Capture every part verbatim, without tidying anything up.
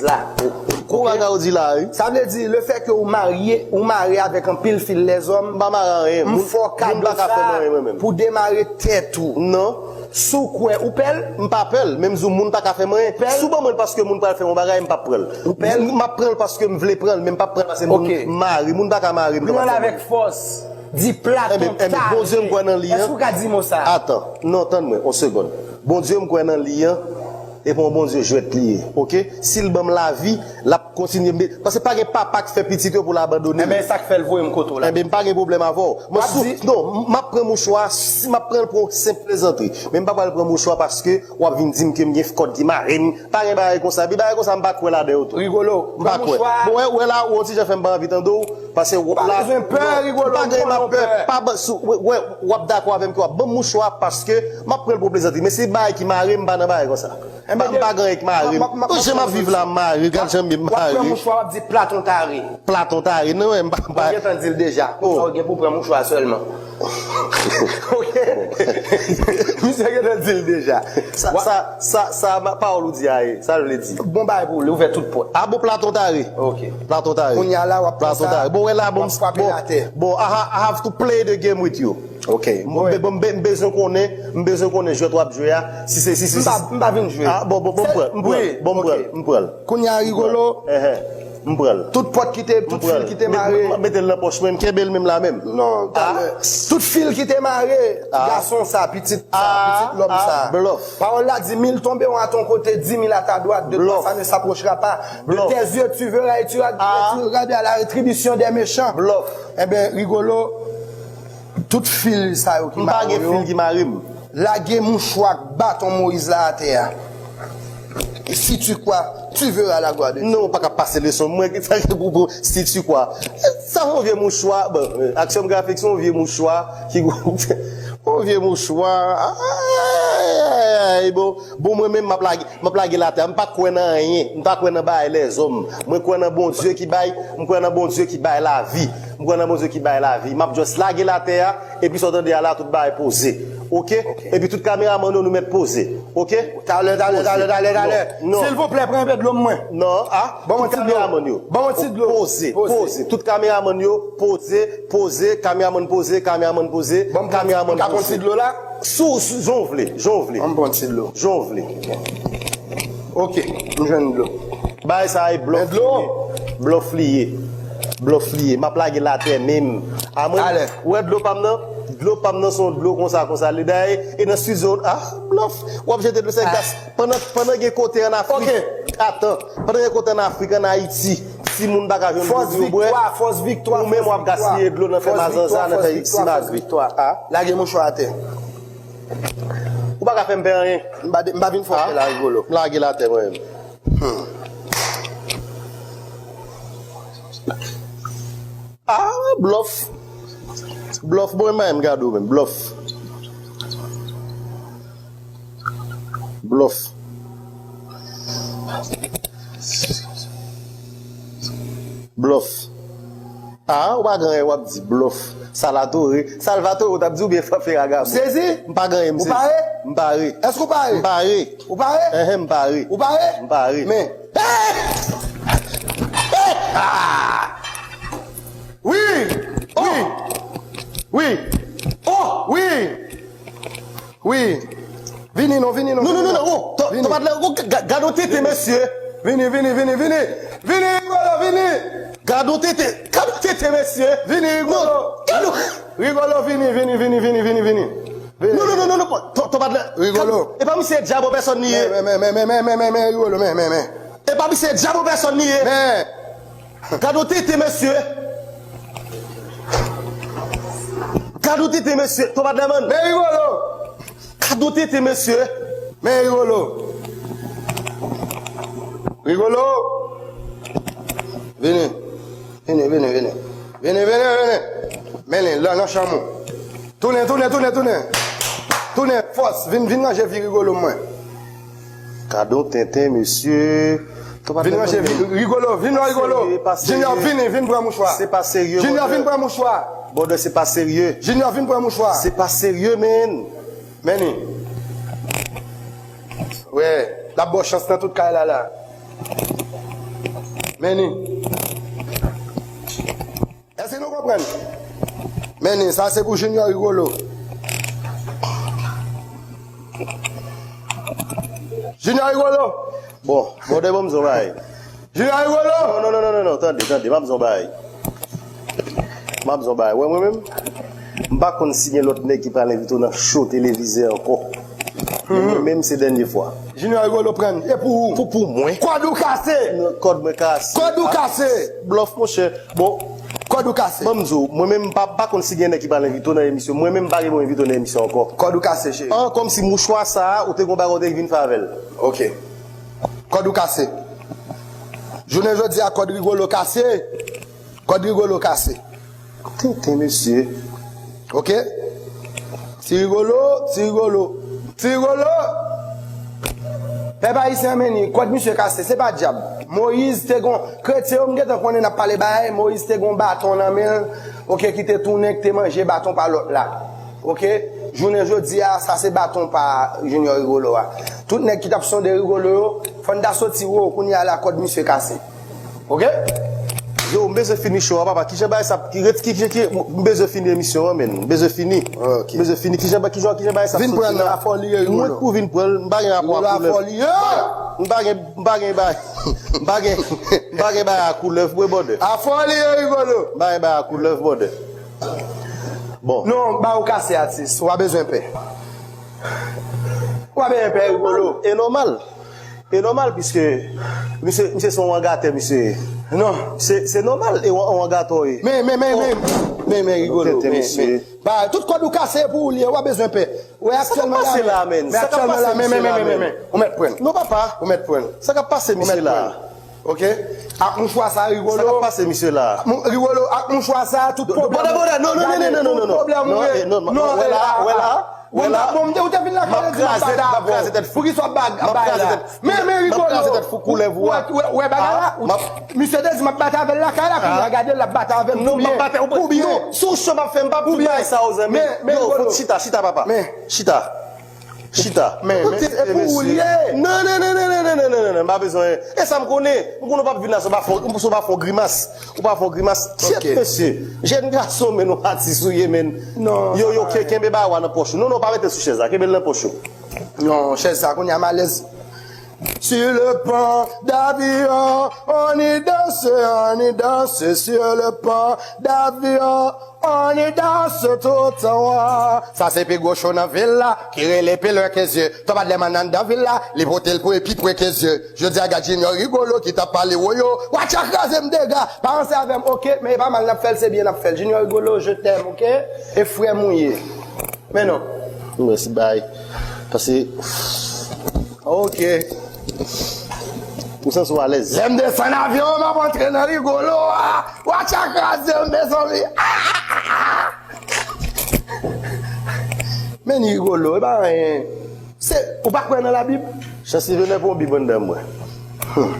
la. Kou bagay ou di la, wi. Sa vle di, le fè ke ou marye, ou mare avèk anpil fil lèzòm, m pa mare anyen. M fè w kado sa pou demare tèt ou. Non. Si w kwè, ou pè l? M pa pè l. Menm jan moun pa ka fè m anyen. Si w ban mwen l paske moun pral fè m yon bagay, m p ap pran l. Ou pè l? M ap pran l paske m vle pran l, men m p ap pran l paske moun mare. Moun pa ka mare m. Pran l avèk fòs. Di Platon tare. Ebyen, ebyen, Bondye m kwè nan li an. Èske ou ka di mo sa? Atan, non, tann mwen, yon segonn. Bondye m kwè nan li an, e pa yon Bondye jwèt li ye, oke? Si l ban m lavi, l ap kontinye, paske pa gen papa k fè pitit yo pou l abandone l. Ebyen, sa k fè l voye m kote w la. Ebyen, m pa gen pwoblèm avè w. Mwen sou, non, m ap pran mouchwa, si m ap pran l pou yon senp plezantri. Men m pa pral pran mouchwa paske w ap vin di m ke m gen kòd ki mare m. Pa gen bagay konsa. Epi bagay konsa, m pa kwè ladan yo tou. Rigolo, m pa kwè. Bon, wè, wè la, ou yon ti jan fè m pa anvi tande w. Paske w ap la, m pa gen m ap pè, pa ban, si w, wè, w ap dakò avè m ke w ap ban m mouchwa paske m ap pran l pou plezantri. Men se bagay ki mare m, m pa nan bagay konsa. M pa, m pa gen anyen k mare m. Jan m ap viv la, m mare. Gad jan m ye, m mare. W ap pran mouchwa, w ap di Platon tare. Platon tare, non, m pa, m pa. Ou gentan di l deja. Konsa, ou gen pou pran mouchwa sèlman. Oke. Misye gentan di l deja. Sa, sa, sa, sa, pawòl ou di a ye. Sa l vle di. Bon bagay pou ou, li ouvè tout pòt. A bon, Platon tare. Oke. Platon tare. Kounye a la, w ap pran sa, w ap frape l atè. Bon, I ha-, I have to play the game with you. Oke. M be-, m be-, m bezwen konnen, m bezwen konnen jwèt w ap jwe a. Si se, si, si, si. M pa, m pa vin jwe. A, bon, bon, bon, m pran l, m pran l, bon, m pran l, m pran l. Kounye a, Rigolo. M pran l. Tout pòt ki te, tout fil ki te mare. M ap mete l nan pòch mwen, m kenbe l menm la menm. Non, talè. Tout fil ki te mare, gason sa, pitit sa, pitit lòm sa. Blòf. Pawòl la di, mille tomberont à ton côté, dix mille à ta droite, de toi ça ne s'approchera pas. De tes yeux, tu verras et tu regarderas la rétribution des méchants. Blòf. Ebyen, Rigolo, tout fil sa yo ki mare yo. M pa gen fil ki mare m. Lage mouchwa ak baton Moyiz la atè a. Si tu crois, tu verras la gloire de Dieu. Non, ou pa ka pase leson mwen, sa ki pou, pou, si tu crois. Sa se yon vye mouchwa, bon, Action Graphics se yon vye mouchwa ki yon vye mouchwa. Ay, ay, ay, bon, bon, mwen menm m ap lage, m ap lage l atè. M pa kwè nan anyen. M pa kwè nan bagay lèzòm. Mwen kwè nan Bondye ki bay, m kwè nan Bondye ki bay lavi. M kwè nan Bondye ki bay lavi. M ap just lage l atè a, epi sa w tande a la, tout bagay poze. Oke? Epi tout kameramann yo, nou mèt poze. Oke? Talè, talè, talè, talè, talè. Silvouplè, pran enpe dlo mwen. Non, a? Ban mwen ti dlo. Tout kameramann yo. Ban mwen ti dlo. Poze, poze. Tout kameramann yo, poze, poze, kameramann poze, kameramann poze, kameramann poze. Ban mwen ti dlo la. Sou, sou, jan w vle, jan w vle. Ban m pran ti dlo. Jan w vle. Oke, m jwenn dlo. Bagay sa a e blòf li ye. Blòf li ye. Blòf li ye. M ap lage l atè menm. A mwen, ou wè dlo pa m nan? Dlo pa m nan se yon dlo konsa, konsa. Li dayè, e nan estidyo, a, blòf. W ap jete dlo, se gas. Pandan, pandan gen kote ann Afrik. Atan. Pandan gen kote ann Afrik, ann Ayiti, timoun pa ka jwenn dlo pou yo bwè. Fòs viktwa, fòs viktwa. Ou menm w ap gaspiye dlo nan fè mazanza, nan fè simagri. Lage mouchwa atè. Ou pa ka fè m pè anyen. M pa de-, m pa vin fè w pè la, Rigolo. M lage l atè mwen menm. Hmm. A, blòf. Blòf, bon, mwen pa menm gade w menm. Blòf. Blòf. Blòf. A, ou pa gen anyen w ap di, blòf. Salatore, Salvatore, ou t ap di oubyen Ferragamo? Sezi? M pa gen anyen, m sezi. Ou pare? M pare. Èske ou pare? M pare. Ou pare? Enhen, m pare. Ou pare? M pare. Men. Hey! Hey! Ah! Wi! Wi! Wi! Oh! Wi! Wi. Vini non, vini non. Non, non, non, non. Oh, to-, vini. Tomat la, oh, ga-, ga-, gade yon tenten, mesye. Vini, vini, vini, vini. Vini, Rigolo, vini. Gade yon tenten, gade yon tenten, mesye. Vini, Rigolo. Non, gade yon Rigolo, vini, vini, vini, vini, vini, vini. Vini. Non, non, non, non, non, to-, tomat la. Rigolo. E pa misye dyab an pèsòn li ye. Men, men, men, Rigolo, men, men, men. E pa misye dyab an pèsòn li ye. Men. Gade yon tenten, mesye. Gade yon tenten, mesye. Tomat la, man. Men Rigolo. Gade yon tenten, mesye. Men Rigolo. Rigolo. Vini. Vini, vini, vini. Vini, vini, vini. Men li, la, nan chanm ou. Tounen, tounen, tounen, tounen. Tounen, fòs. Vin, vin ranje vi Rigolo mwen. Gade yon tenten, mesye. Vin ranje vi Rigolo, vin non, Rigolo. Junior, vini, vin pran mouchwa. Se pa serye, Junior, vin pran mouchwa. Brother, se pa serye. Junior, vin pran mouchwa. Se pa serye, man. Men li. Wi, l ap ba w chans nan tout kay la, la. Men ni. Èske nou konprann? Men ni, sa se pou Junior Rigolo. Junior Rigolo. Bon, bon, de bon, m zon bay. Junior Rigolo. Non, non, non, non, non, non, tande, tande, m ap zon bay. M ap zon bay. Wè, mwen menm, m pa konn si gen lòt nèg ki pral envite w nan show televize ankò. Men mwen menm, se dènye fwa. Junior Rigolo pran. E pou ou? Pou, pou mwen. Kòd ou kase. Non, kòd mwen kase. Kòd ou kase. Blòf, monchè. Bon, kòd ou kase. Ban m di w, mwen menm, m pa, pa konn si gen nèg ki pral envite w nan emisyon. Mwen menm, m pa gen pou envite w nan emisyon ankò. Kòd ou kase, cheri. An, kòmsi mouchwa sa a, ou te gon bagay ou te vin fè avè l. Ok. Kòd ou kase. Jounen jodi a, kòd Rigolo kase. Kòd Rigolo kase. Tenten, mesye. Ok? Ti Rigolo, Ti Rigolo, Ti Rigolo! Pèp ayisyen an, men ni, kòd misye kase, se pa dyab. Moyiz te gon, kretyen yo, m gentan konnen n ap pale bagay, Moyiz te gon baton nan men l, ok, ki te tounen, ki te manje baton pa lòt la. Ok? Jounen jodi a, sa se baton pa Junior Rigolo a. Tout nèg ki t ap sonde Rigolo yo, fò n ta soti wo, kounye a la kòd misye kase. Ok? Yo, m bezwen fini show a, papa. Kijan bagay sa, ki, ki, ki, ki, m bezwen fini emisyon an, men. M bezwen fini. Ok. M bezwen fini. Kijan ba-, kijan, kijan bagay sa soti la? Vin pran nan afòli, Rigolo. Mwen pou vin pran, m pa gen rapò ak koulèv. Rigolo afòli, yo! M pa gen, m pa gen bagay. M pa gen, m pa gen bagay ak koulèv, mwen, brother. Afòli, Rigolo. M pa gen bagay ak koulèv, brother. Bon. Non, ba ou kase, atis. Ou pa bezwen pè. Ou pa bezwen pè, Rigolo. E nòmal. E nòmal, piske misye, misye se yon wangatè, misye. Non. Se, se nòmal, e yon, yon wangatè w ye. Men, men, men, men, men, men, Rigolo, men, men. Ba, tout kòd ou kase pou ou li ye, ou pa bezwen pè. Ou wè aktyèlman la, men, men, aktyèlman la, men, men, men, men, men, men. Ou mèt pran. Non, papa. Ou mèt pran. Sa k ap pase, misye la? Ok? Ak mouchwa sa, Rigolo. Sa k ap pase, misye la? Rigolo, ak mouchwa sa, tout pwoblèm. Bonè, bonè, non, non, non, non, non, non, non, non, non, wè la, wè la. Wè la, bon, m te, ou te vin lakay, ou te di m ap bat avè w. Poukisa w ap bat, bay la? Men, men, Rigolo. Ou wè, ou wè, ou wè bagay la? Misye te di m ap bat avè l lakay la, kounye a gade l ap bat avè m pou byen. Pou byen. Si w cho m ap fè, m p ap di bagay sa yo, zanmi. Yo, fò chita, chita, papa. Chita. Chita. Men, men, e pou ou l ye. Non, non, non, non, m pa bezwen. E sa m konnen. M konnen w p ap vin la, si w pa fè, si w pa fè w grimas. Ou pa fè w grimas. Kyèt, mesye. Jèn gason, men, ou atis ou ye, men. Non, yo, yo, kenbe bagay w nan pòch ou. Non, non, pa mete l sou chèz la. Kenbe l nan pòch ou. Non, chèz sa, kounye a m alèz. Sur le pont d'Avion, on y danse, on y danse sur le pont d'Avion, on y danse tout en haut. Sa se pi gwo cho nan vil la, ki rele pi lwen ke zye. Tonbadlèman anndan vil la, li pote l pou pi pre ke zye. Jodi a gad Junior Rigolo ki t ap pale woyo. Watcha kraze m dega. Pa ranse avè m, ok, men e pa mal n ap fè l, se byen n ap fè l. Junior Rigolo, je t'aime, ok? E frè m ou ye. Men non. Mèsi, bay. Pase. Ok. Ou santi w alèz? Lè m desann avyon, m ap antre nan Rigolo a. Watcha kraze m, mezanmi. Men Rigolo, e pa anyen. Se, ou pa kwè nan Labib? Chans li vennè pou yon Bib anndan mwen. Hmm.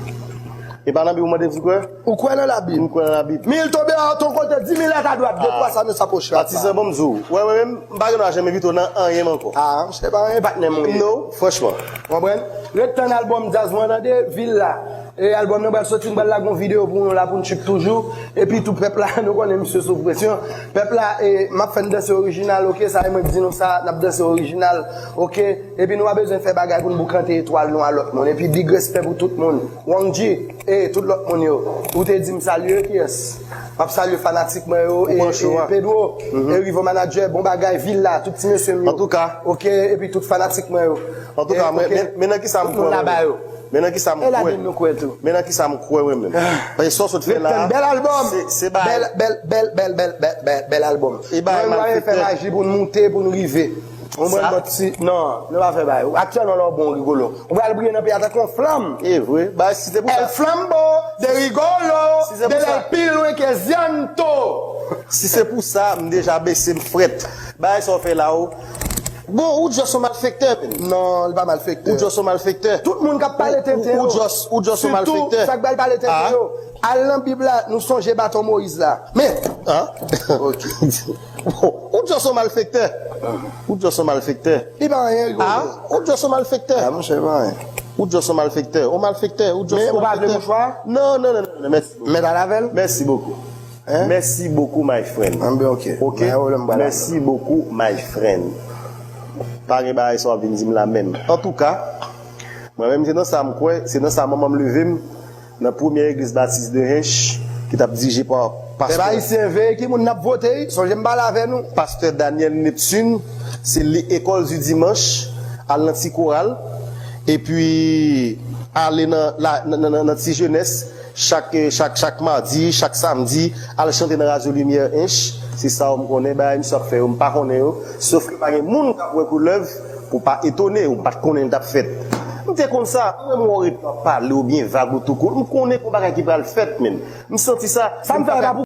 E pa nan Bib ou mande m si m kwè? Ou kwè nan Labib? M kwè nan Labib. Mil tomberont à ton côté, dix mille à ta droite, de trois cents ne s'approchera pas. Patizan, bon, m di w. Wè, wè, men, m pa gen dwa janm envite w nan anyen m ankò. Ah, se pa anyen patnè m ou ye. Non, franchman. Konprann? Ret tann albòm djaz mwen, tande, vil la. E albòm nan pral soti, m pral lage yon videyo pou nou la pou n tchip toujou. Epi tou pèp la, nou konnen misye sou presyon. Pèp la, e, m ap fè n danse orijinal, ok? Sa e mwen k di nou sa, n ap danse orijinal, ok? Epi nou pa bezwen fè bagay pou n boukante etwal nou a lòt moun. Epi big respè pou tout moun. Wang G, e, tout lòt moun yo. Ou te di m salye kiyès? M ap salye fanatik mwen yo, e, e, Pedro, e, Rivo Manager, bon bagay, vil la, tout ti mesye m yo. Antouka. Ok, epi tout fanatik mwen yo. Antouka, men, men, men nan kisa m kwè mwen menm. Men nan kisa m kwè. E ladan nou kwè tou. Men nan kisa m kwè mwen menm. Paske sa w sot fè la, bèl albòm. Se, se bagay. Bèl, bèl, bèl, bèl, bèl, bèl, bèl albòm. E bagay malfektè. Mwen, mwen fè maji pou n moute, pou n rive. Ou mwen bòt si, non, nou pa fè bagay. Aktyèlman la w bon, Rigolo. Ou pral briye nan peyi a tankou yon flanm. E vre. Ba, si se pou sa. El Flambo de Rigolo, si se pou sa. De lèl pi lwen ke Zianto. Si se pou sa, m deja bese, m frèt. Bagay sa w fè la, ou. Bon, ou just yon malfektè, men. Non, li pa malfektè. Ou just yon malfektè. Tout moun k ap pale tenten yo. Ou just, ou just yon malfektè. Sitou sa k bay pale tenten yo. Al nan Bib la, nou sonje baton Moyiz la. Men, Hein? Ok. Ou just yon malfektè. Ou just yon malfektè. Li pa anyen, Rigolo. Ah, ou just yon malfektè. Ah, monchè, li pa anyen. Ou just yon malfektè. Yon malfektè. Ou just yon malfektè. Men ou pa vle mouchwa? Non, non, non, non, non, mèsi bokou. Mèt al avè l? Mèsi bokou. Hein? Mèsi bokou, my friend. Anben, ok. Ok? Mèsi bokou, my friend. Pa gen bagay sa w ap vin di m la menm. Antouka, mwen menm, se nan sa m kwè, se nan sa manman m leve m, nan premyè legliz batis de Hinche, ki t ap dirije pa pastè. Pèp ayisyen, veye ki moun n ap vote, wi. Sonje m pale avè nou. Pastè Daniel Neptune, se li École du Dimanche, al nan ti koral, epi ale nan, la, nan, nan, nan, nan ti jenès, chak, chak, chak madi, chak samdi, al chante nan Radyo Limyè Hinche. Se sa yo m konnen, bagay misye ap fè yo, m pa konnen yo. Sof ke pa gen moun k ap wè koulèv pou pa etone, ou pa t konnen l t ap fèt. M te konn sa, mwen menm wè w ret w ap pale oubyen vag ou tou kout, m konnen gon bagay ki pral fèt, menm. M santi sa, sa m fè a pa pou